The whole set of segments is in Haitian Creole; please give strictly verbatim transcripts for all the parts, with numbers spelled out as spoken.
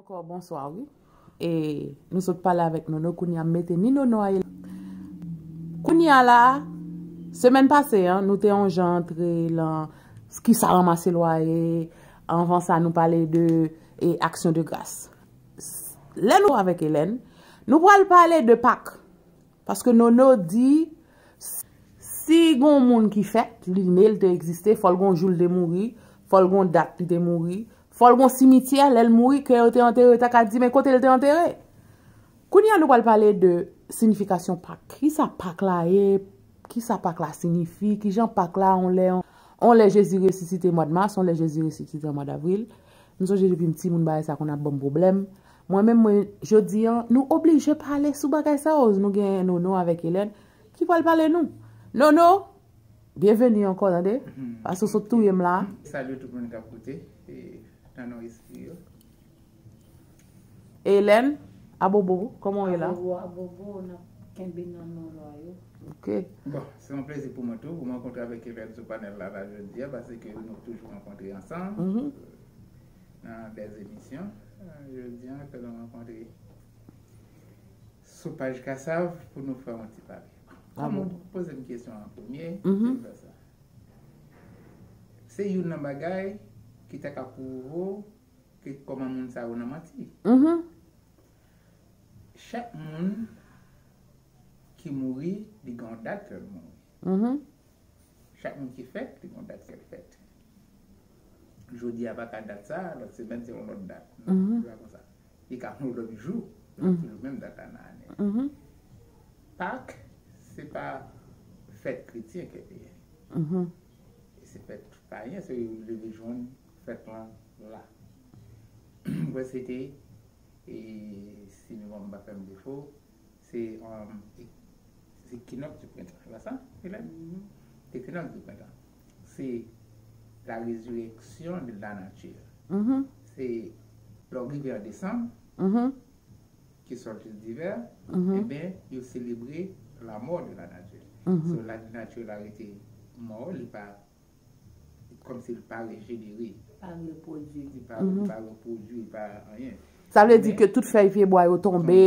Ankò bonswa, wi. E nou sot pale avèk Nono, kounye a m mete ni Nono a Elèn. Kounye a la, semèn pase an, nou te yon jan antre lan kisa ranmase lwaye. Anvan sa, nou pale de e, aksyon de gras. Lè nou avèk Elèn, nou pral pale de Pak. Paske Nono di, si gon moun ki fèt, li ne l te egziste, fò l gon jou l te mouri, fò l gon dat li te mouri, fò l gon simityè, lè l mouri, ke yo te antere, ta ka di, men kote l te antere. Kounye a nou pral pale de siyifikasyon Pak. Kisa Pak la ye? Kisa Pak la siyifi? Kijan Pak la, on lè, on lè Jezi resisite mwa d mas, on lè Jezi resisite mwa d avril. M sonje depi m timoun bagay sa konn ap ban m pwoblèm. Mwen menm, mwen, jodi an, nou oblije pale sou bagay sa yo. Nou gen Nono avèk Elèn ki pral pale nou. Nono, byenveni ankò, tande? Paske w sot touye m la. Salye tout moun k ap koute e, nan non espri yo. Elèn, Abobo, kòman w ye la? Abobo, Abobo, n ap kenbe nan non lwa yo. Ok. Bon, se yon plezi pou mwen tou, pou m rankontre avèk Elèn sou panèl la, la jodi a, paske nou toujou rankontre ansanm nan dè emisyon. Jodi a, ke nou rankontre sou paj Kasav pou nou fè yon ti pale. Kòm ou poze m kesyon an premye, se sa. Se youn nan bagay ki ta ka pwouve w ke kòman moun sa yo nan manti. Chak moun ki mouri, li gen yon dat ke l mouri. Chak moun ki fèt, li gen yon dat ke l fèt. Jodi a pa ka dat sa, lòt semèn se yon lòt dat. Non, se pa konsa. Li ka yon lòt jou, se toujou menm dat la nan ane. Pak, se pa fèt kretyen ke li ye. E se fèt payen, se yo leve jwenn fèt lan la. Mwen se te, e si memwa m pa fè m defo, se um, e- se equinoxe du printemps, se pa sa, Hélène? Equinoxe du printemps. C'est la résurrection de la nature. Se lè w rive an desanm, ki solstice d'hiver, ebyen, yo selebre la mort de la nature. So, la nature la rete mò, li pa, kòmsi li pa rejenere. Pa repwodui. Li pa, li pa repwodui, li pa anyen. Sa vle di ke tout fèy pye bwa yo tonbe.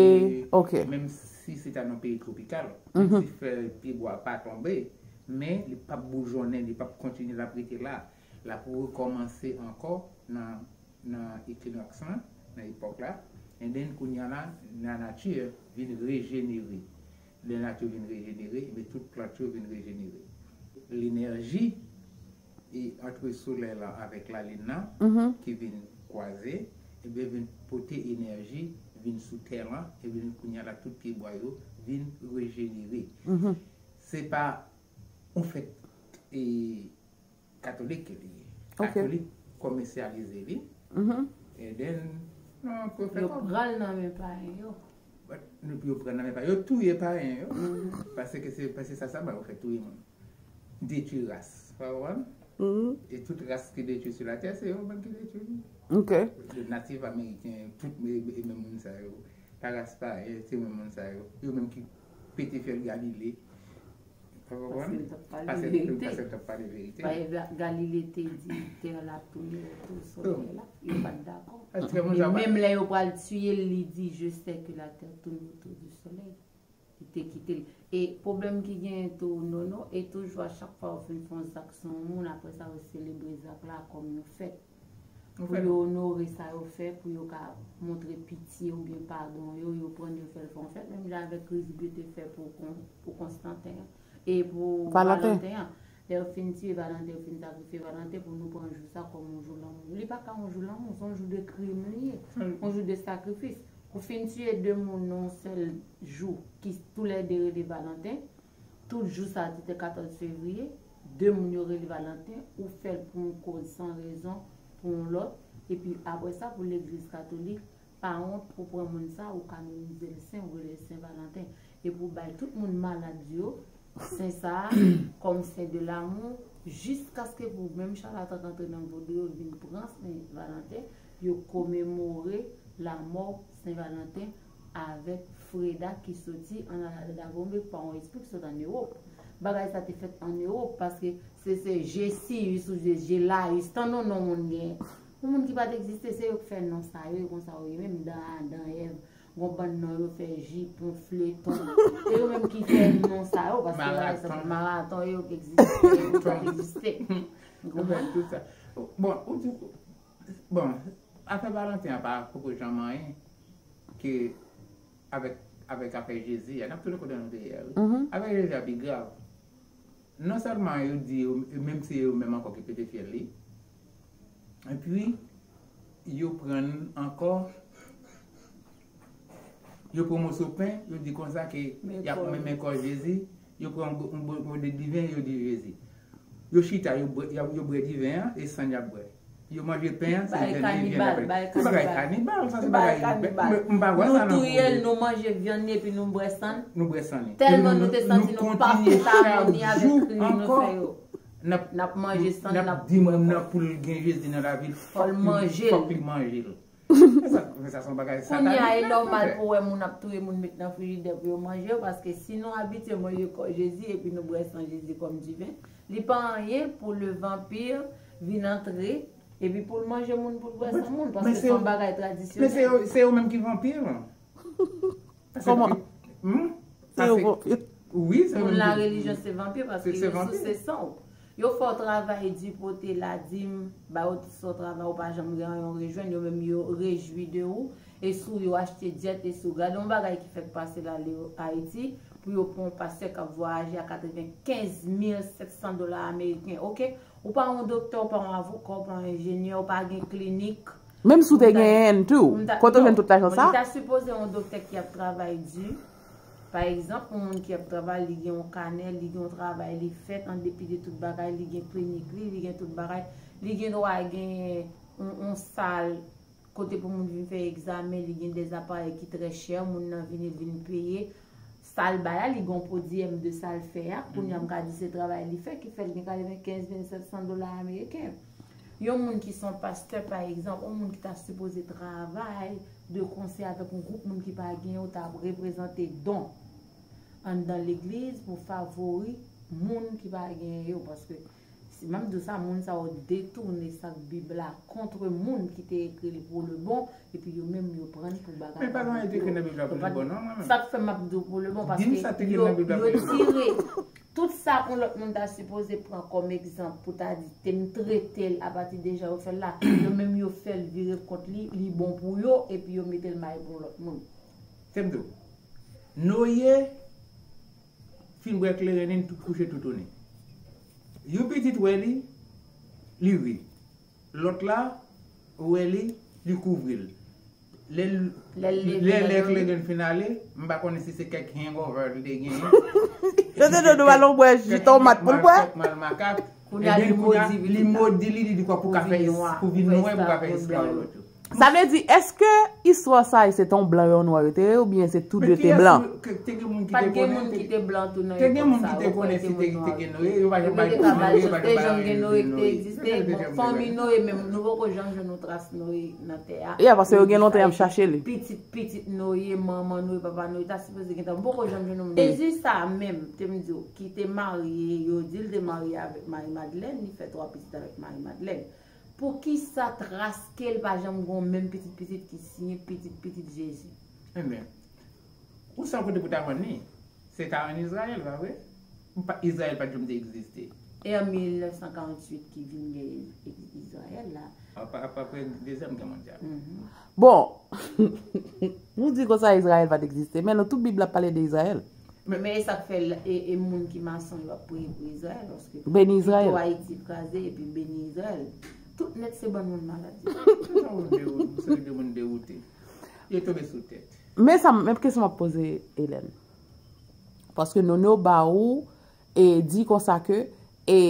Ok. Menm si se ta nan peyi twopikal, menm si fèy pye bwa pa tonbe, men li p ap boujonnen, li p ap kontinye, l ap rete la. L ap rekòmanse ankò nan nan ekinòks lan, nan epòk la, and then kounye a la, la nature vin rejenere. Lè nature vin rejenere, ebyen tout plant yo vin rejenere. Lenèji e antre solèy la avèk lalin nan ki vin kwaze, ebyen vin pote enèji, vin sou tè lan, ebyen kounye a la tout pye bwa yo vin rejenere. Se pa yon fèt e katolik ke li ye. Ok. Katolik komèsyalize li. And then, non, pou fè kòb. Yo pran l nan men payen yo. But, nou, yo pran nan men payen yo, touye payen yo. Paske se, paske sa, sa ba yo fè touye moun. Detwi ras. Ou konprann? E tout ras ki detwi sou latè, se yo menm ki detwi li. Ok. Natif ameriken, tout, e, e menm moun sa yo. Pa ras payen, se menm moun sa yo. Yo menm ki pete fyèl Galile. Ou konprann? Paske l t ap pale verite. Paske l t ap pale verite. Paske Galile te di tè la tourne otou solèy la. Yo pa t dakò. E menm lè yo pral tiye l, li di, je sais que la terre tourne autour du soleil. Li te kite l. E pwoblèm ki genyen tou, Nono, e toujou a chak fwa yo fin fè yon zak sou yon moun, apre sa yo selebre zak la kòm yon fèt. Pou yo onore sa yo fè, pou yo ka montre pitye oubyen padon yo, yo pran yo fè l fè yon fèt, menm jan avèk kriz yo te fè pou, pou Konstanten an, e pou Valanten an. Lè yo fin tiye Valanten, yo fin sakrifye Valanten pou nou pran jou sa kòm yon jou lanmou. Li pa ka yon jou lanmou, se yon jou de krim li ye, yon jou de sakrifis. Ou fin tiye de moun nan yon sèl jou, ki toulède rele Valanten, tout jou sa a, ti te katòz fevriye, de moun yo rele Valanten, ou fè l pou yon koz san rezon, pou yon lòt, epi apre sa, pou legliz katolik, pa wont pou pran moun sa, ou kanonize l sen, ou rele l Sen Valanten, epi ou bay tout moun malad yo, sen sa a, kòm sen de lamou, jiskaske pou menm chalatan k antre nan vodou yo vin pran Sen Valanten, yo komemore lamò Sen Valanten avèk Freda ki soti an Alada Gombe pa yon espri ki sot an Ewòp. Bagay sa te fèt an Ewòp paske se, se Jesius ou je, Jelayis, tann yon non moun gen Pou moun ki pa t egziste, se yo k fè non sa yo, e konsa yo ye. Menm Dan Adan, Èv, gon bann non yo fè, jipon, fleton. Se yo menm ki fè non sa yo, paske pa egzanp, maraton, e yo k egziste, e yo k pa t egziste. Ou konprann? Tout sa. Bon, ou di, bon, afè Valentin an pa poko janm anyen ke avèk, avèk afè Jezi a, n ap tounen kote nou te ye a, wi. Afè Jezi a pi grav. Non sèlman yo di yo, menm se yo menm ankò ki pete fyèl li, epi yo pran ankò, yo pran moso pen, yo di konsa ke y ap menmen kò Jezi, yo pran yon bo- yon bo- bode diven, yo di Jezi. Yo chita, yo bwè, y ap- yo bwè diven an, e san y ap bwè. Yo manje pen an, se vyann li, vyann ap. Se bagay kanibal, sa se bagay kanibal. M pa wè sa nan Bib. Nou touye l, nou manje vyann li, epi nou bwè san l. Nou bwè san li. Tèlman nou te santi nou pa fèt amoni avèk krim nou fè yo. N ap, n ap manje san l, n ap di moun nan pou l gen Jezi nan lavi l, fòk li manje l. Fòk li manje l. Men sa, men sa se yon bagay satanik. Kounye a, e nòmal pou wè moun ap touye moun, met nan frijidè pou yo manje yo, paske si nou abitye manje kò Jezi epi nou bwè san Jezi kòm diven, li pa anyen pou le vampire vin antre epi pou l manje moun, pou l bwè san moun, paske se yon bagay tradisyonèl. Men se yo, se yo menm ki vanpi lan. Kòman? Se yo vanpi? Wi, se moun la relijyon se vanpi, paske yo souse san w. Yo fè w travay di, pote ladim, ba yo tout sa w travay, ou pa janm gen anyen w rejwenn, yo menm yo rejwi de ou, e sou yo achte djèt, e sou gade yon bagay ki fèk pase la, Ayiti, pou yo pran yon pastè k ap vwayaje a katrevenkenz mil sèt san dola ameriken, oke? Ou pa yon doktè, ou pa yon avoka, ou pa yon enjenyè, ou pa gen klinik. Menm si w te genyen l tou, kote w jwenn tout lajan sa? Li ta sipoze yon doktè ki ap travay di. Pa egzanp, yon moun ki ap travay, li gen yon kanè, li gen yon travay, li fèt an depi de tout bagay, li gen klinik li, li gen tout bagay, li gen dwa genyen yon, yon sal kote pou moun vin fè egzamen, li gen de aparèy ki trè chè, moun nan vini vin peye. Sa l bay a, li gen yon podyèm de sa l fè a. Kounye a, m ka di se travay li fè ki fè l gen katrevenkenz mil sèt san dola ameriken. Yon moun ki se yon pastè, pa egzanp, yon moun ki ta sipoze travay de konsè avèk yon gwoup moun ki pa genyen, ou ta reprezante don anndan legliz pou favori moun ki pa genyen yo, paske si m ap di w sa, moun sa yo detounen sa k Bib la kont moun ki te ekri l pou le bon, epi yo menm yo pran l pou bagay. Men pa gen anyen te ekri nan Bib la pou le bon, non, mwen menm. Sa k fè m ap di w pou le bon, paske yo, yo tire tout sa yon lòt moun ta sipoze pran kòm egzanp pou ta di, te m trete l apati de jan yo fè l la, yo menm yo fè l vire kont li, li bon pou yo, epi yo mete l may pou yon lòt moun. Te m di w, Noye fin bwè kleren li, tout kouche toutouni. Yon pitit wè li, li ri. Lòt la wè li, li kouvri l. Lè l, lè, lè kleren fin ale, m pa konnen si se kèk hangover li te genyen. Yo te di nou al bwè ji tomat pou l bwè. Kèk mal makak. Kounye a li modi li, li di kwa pou ka fè, pou vin nwè, pou ka fè esklav lòt yo. Sa vle di, èske istwa sa a, se te yon blan e yon nwa yo te ye, oubyen se tou de te blan? Pa t gen moun ki te blan tou nan epòk sa yo, kwè te moun nwa yo te ye. Yo pa janm bay Noye, yo pa janm bay Noye, te janm gen Noye ki te egziste. Bon, fanmi Noye menm, nou poko janm jwenn yon tras Noye nan tè a. Yeah, paske yo gen lontan y ap chache li. Pitit, pitit Noye, manman Noye, papa Noye, ta sipoze gentan, m poko janm jwenn yon moun. Jezi sa menm, te m di w, ki te marye, yo di l te marye avèk Mari Madlèn, li fè twa pitit avèk Mari Madlèn. Poukisa tras ke l pa janm gon menm pitit pitit ki siyen pitit pitit Jezi? Ebyen, ou sa kote pou ta jwenn li? Se ta ann Izrayèl, pa vre? Pa, Izrayèl pa t janm te egziste. E an mil nèf san karanntuit ki vin gen Izrayèl la. Ap-, ap-, apre Dezyèm Gè Mondyal. Bon, nou di konsa Izrayèl pa t egziste, men nan tout Bib la ap pale de Izrayèl. Men, men e sa k fè l, e, e moun ki mason yo ap priye pou Izrayèl, paske beni Izrayèl. Pito Ayiti kraze epi beni Izrayèl. Tout nèt se bann moun maladi. Sa moun dewoute, se de moun dewoute. Yo tonbe sou tèt. Men sa, men kesyon m ap poze Hélène. Paske Nono ba ou e di konsa ke e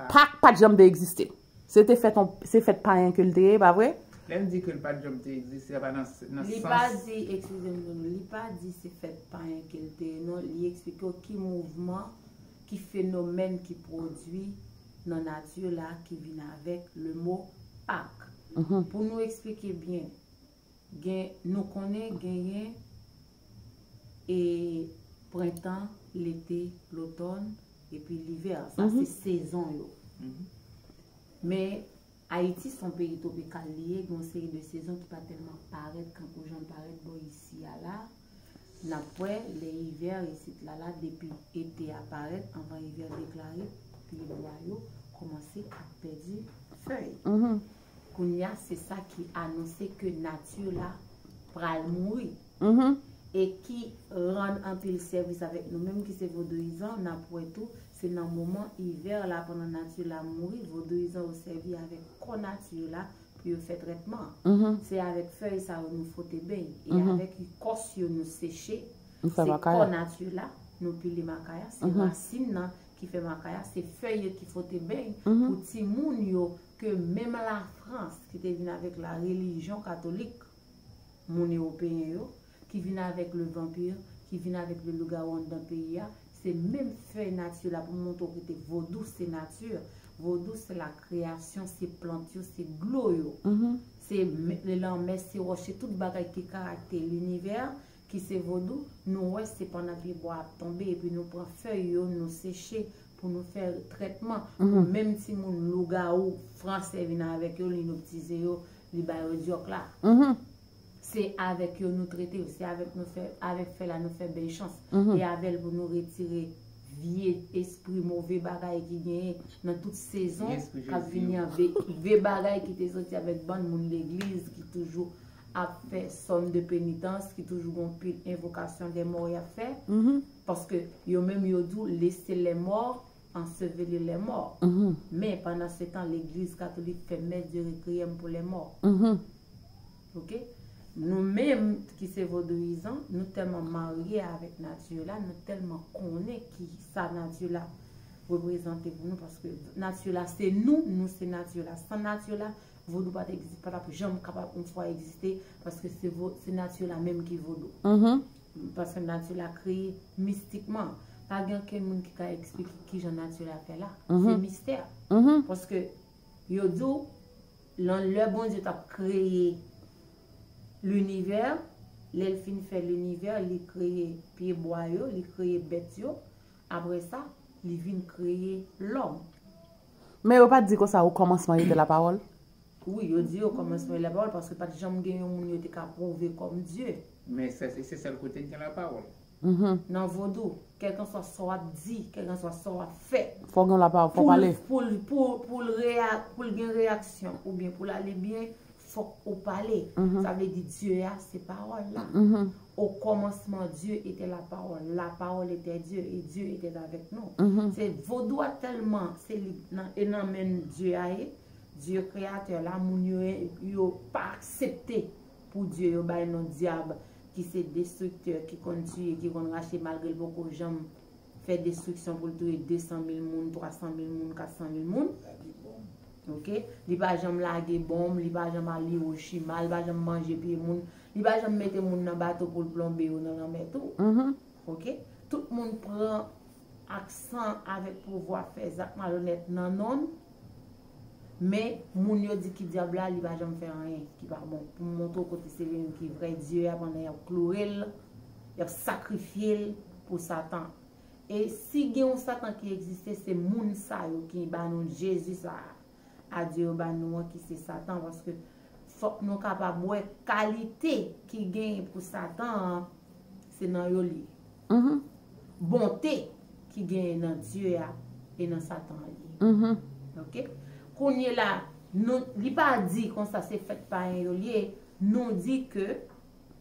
Pak pa t janm te egziste. Se te fèt, se fèt payen ke l te ye, pa vre? Lè m di ke l pa t janm te egziste, se pa nan, nan sans. Li pa di, eskize m, Nono, li pa di se fèt payen ke l te ye, non, li eksplike w ki mouvman, ki fenomèn ki pwodui nan nati la ki vin avèk le mo Pak. Pou nou eksplike byen, gen, nou konnen genyen e prentan, lete, lotòn, epi livè. Sa se sezon yo. Men Ayiti se yon peyi twopikal li ye, gen yon seri de sezon ki pa tèlman parèt kankou jan l parèt bò isi a la. N ap wè lè ivè isit la la, depi ete a parèt, anvan ivè deklare, pyebwa yo kòmanse ap pèdi fèy. Kounye a, se sa ki anonse ke nati la pral mouri. E ki rann anpil sèvis avèk nou menm ki se vodouyizan, n ap wè tou, se nan moman ivè la, pandan nati la mouri, vodouyizan yo sèvi avèk kò nati la pou yo fè trètman. Se avèk fèy sa yo nou fwote beny, e avèk kòs yo nou seche. Se kò nati la nou pile makaya, se rasin nan ki fè makaya, se fèy yo ki fwote beny pou timoun yo ke menm Lafrans ki te vin avèk la relijyon katolik, moun ewopeyen yo, ki vin avèk le vampire, ki vin avèk le lougawou anndan peyi a, se menm fèy nati la pou montre w ki te vodou se nati. Vodou se la kreyasyon, se plant yo, se dlo yo. Se lanmè, se wòch, se tout bagay ki karakte linivè, ki se vodou. Nou wè se pandan pyebwa ap tonbe, epi nou pran fèy yo, nou seche pou nou fè trètman. Pou menm timoun lougawou fransè vin avèk yo, l inoptize yo, li ba yo dyòk la. Se avèk yo nou trete yo, se avèk nou fè, avèk fèy la nou fè bèy chans. E avè l pou nou retire vye espri, move bagay ki genyen nan tout sezon k ap vini an, vye, vye bagay ki te soti avèk bann moun legliz ki toujou ap fè sòm de penitans, ki toujou gen pil envokasyon dè mò y ap fè. Paske yo menm yo di w, laissez les morts ensevelir les morts. Men pandan se tan, legliz katolik fè mès de requiem pou les morts. Ok? Nou menm ki se vodouyizan, nou tèlman marye avèk nati la, nou tèlman konnen ki sa nati la reprezante pou nou, paske nati la se nou, nou se nati la. San nati la, vodou pa t egziste, pa t ap janm kapab yon fwa egziste, paske se, se nati la menm ki vodou. Paske nati la kreye mistikman. Pa gen okenn moun ki ka eksplike kijan nati la fè la. Se mistè. Paske yo di w, lè Bondye t ap kreye linivè, lè l fin fè linivè, li kreye pyebwa yo, li kreye bèt yo. Apre sa, li vin kreye lòm. Men yo pa t di konsa, au commencement était la parole? Wi, yo di au commencement était la parole, paske pa t janm gen yon moun yo te ka pwouve kòm Dye. Men se, se sèl kote k gen lapawòl. Nan vodou, kèlkanswa sa w ap di, kèlkanswa sa w ap fè, Fò gen lapawòl, fò pou l, pale. Pou l, pou, pou l reya-, pou l gen reyaksyon, oubyen pou l ale byen, fòk ou pale. Sa vle di Dye a, se pawòl la. Au commencement, Dieu était la parole. La parole était Dieu, et Dieu était avec nous. Se vodou a tèlman, se li nan, e nan men Dye a ye, Dye kreyatè la, moun yo, yo pa aksepte pou Dye yo bay non dyab, ki se destriktè, ki konn tiye, ki konn rache, malgre l poko janm fè destriksyon pou l touye de san mil moun, twa san mil moun, kat san mil moun. Ok? Li pa janm lage bonm, li pa janm al Hiroshima, li pa janm manje pye moun, li pa janm mete moun nan bato pou l plonbe yo nan lanmè tou. Ok? Tout moun pran aksan avèk pouvwa fè zak malonèt nan non l, men moun yo di ki dyab la, li pa janm fè anyen ki pa bon. Pou m montre w kote se li menm ki vrè Dye a, pandan y ap kloure l, y ap sakrifye l pou Satan. E si gen yon Satan ki egziste, se moun sa yo ki ba nou Jezi sa a, a Dye yo ba nou an, ki se Satan, paske fòk nou kapab wè kalite ki genyen pou Satan an, se nan yo li ye. Bonte ki genyen nan Dye a e nan Satan an li ye. Ok? Kounye la, nou, li pa di konsa se fèt payen yo li ye, nou di ke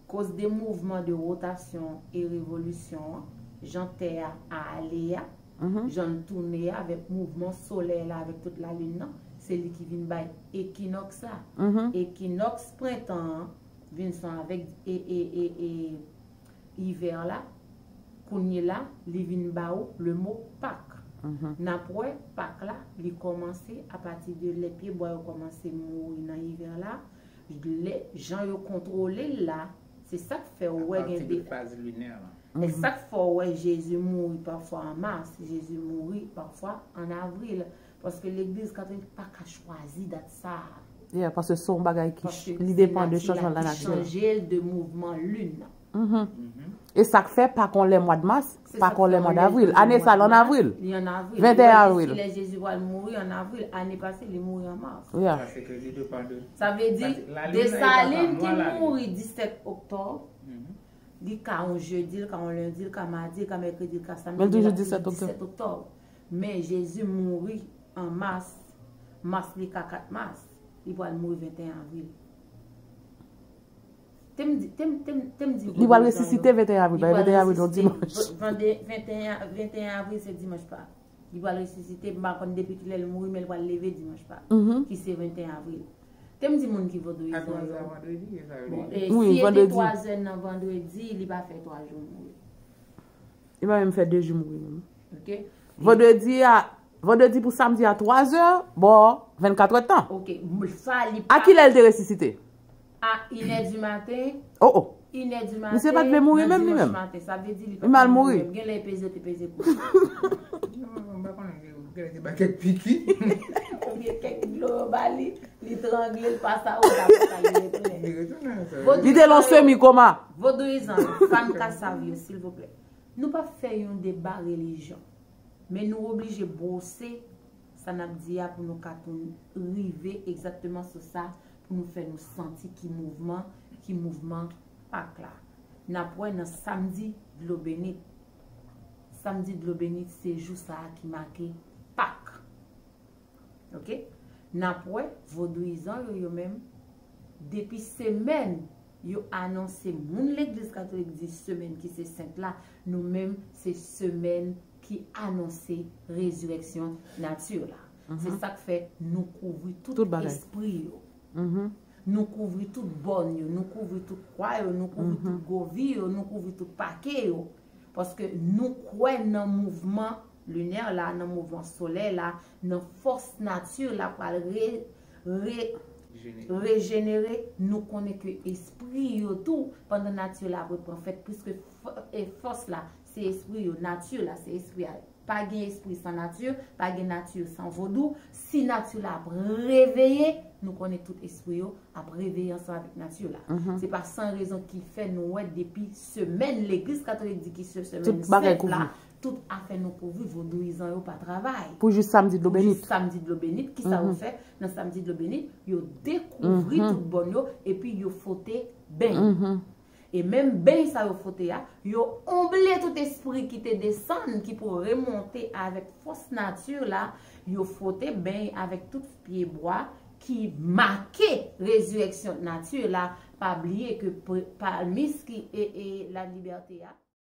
koz de mouvman de wotasyon e revolisyon an, jan tè a ale a, jan l tounen a, avèk mouvman solèy la, avèk tout lalin nan, se li ki vin bay ekinòks la. Ekinòks prentan an vin son avèk e, e, e, e, ivè la. Kounye la, li vin ba ou le mo Pak. N ap wè, Pak la, li kòmanse apati de lè pyebwa yo kòmanse mouri nan ivè la, lè, jan yo kontwole l la, se sa k fè w wè gen de, faz linè la. E sa k fè w wè Jezi mouri pafwa an mas, Jezi mouri pafwa an avril. Paske legliz katolik pa ka chwazi dat sa a. Yeah, paske se yon bagay ki, li depann de chanjman lanati. Chanje l de mouvman lin nan. Mhm. E sa k fè Pak yon lè mwa de mas, Pak yon lè mwa davril. Ane sa l an avril. Li an avril. Venteyen avril. Lè Jezi pral mouri an avril. Ane pase, li mouri an mas. Yeah. Sa se ke li te pa de. Sa vle di, Desalin ki mouri disèt oktòb, li ka yon jedi, li ka yon lendi, li ka madi, li ka mèkredi, li ka samdi, men l toujou disèt oktòb. Disèt oktòb. Men Jezi mouri an mas, mas li ka kat mas, li pral mouri venteyen avril. Te m di, te m, te m, te m di Li pral resisite venteyen avril, paske venteyen avril yon dimanch. Venteyen, venteyen avril se dimanch Pak. Li pral resisite, m pa konn depi kilè l mouri, men l pral leve dimanch Pak, ki se venteyen avril. Te m di moun ki vodouyizan yo. Bon, e si e te twazè nan vandredi, li pa fè twa jou mouri. Li pa menm fè de jou mouri menm. Ok. Vandredi a, vandredi pou samdi a twazè, bon, vennkatrè tan. Ok, sa li pa. A kilè l te resisite? A inè di maten. Oh, oh. Inè di maten. Misye pa t vle mouri menm li menm. Maten, sa vle di li pa t vle mouri menm. Genlè peze te peze kou. Non, m pa konnen, genlè te ba kèk piki. Oubyen kèk dlo yo ba li, li trangle, l pase a oda pou sa li retounen. Li te lan semi koma. Vodouyizan, fanm ka sav yo, silvouplè. Nou p ap fè yon deba relijyon, men nou oblije bwose sa n ap di a pou nou ka tou rive egzakteman sou sa, pou nou fè nou santi ki mouvman, ki mouvman Pak la. N ap wè nan samdi dlo benit. Samdi dlo benit se jou sa a ki make Pak. Ok? N ap wè vodouyizan yo, yo menm, depi semèn yo anonse, moun legliz katolik di semèn ki se sent la, nou menm se semèn ki anonse rezirèksyon nati la. Se sa k fè nou kouvri tout espri yo. Nou kouvri tout bòn yo, nou kouvri tout kwa yo, nou kouvri tout govi yo, nou kouvri tout pake yo. Paske nou kwè nan mouvman linè la, nan mouvman solèy la, nan fòs nati la pral re, re, rejenere. Nou konnen ke espri yo tou, pandan nati la ap repran fèt, piske fò, e fòs la, se espri yo, nati la, se espri a. Pa gen espri san nati, pa gen nati san vodou. Si nati la ap reveye, nou konnen tout espri yo ap reveye ansanm avèk nati la. Se pa san rezon ki fè nou wè depi semèn, legliz katolik di ki se semèn sent la, tout afè nou kouvri, vodouyizan yo pa travay. Pou jis samdi dlo benit. Pou jis samdi dlo benit, kisa yo fè? Nan samdi dlo benit, yo dekouvri tout bòn yo, epi yo fwote beny. E menm beny sa yo fwote a, yo onble tout espri ki te desann, ki pou remonte avèk fòs nati la, yo fwote beny avèk tout pye bwa ki make rezirèksyon nati la. Pa bliye ke palmis ki e, e la libète a.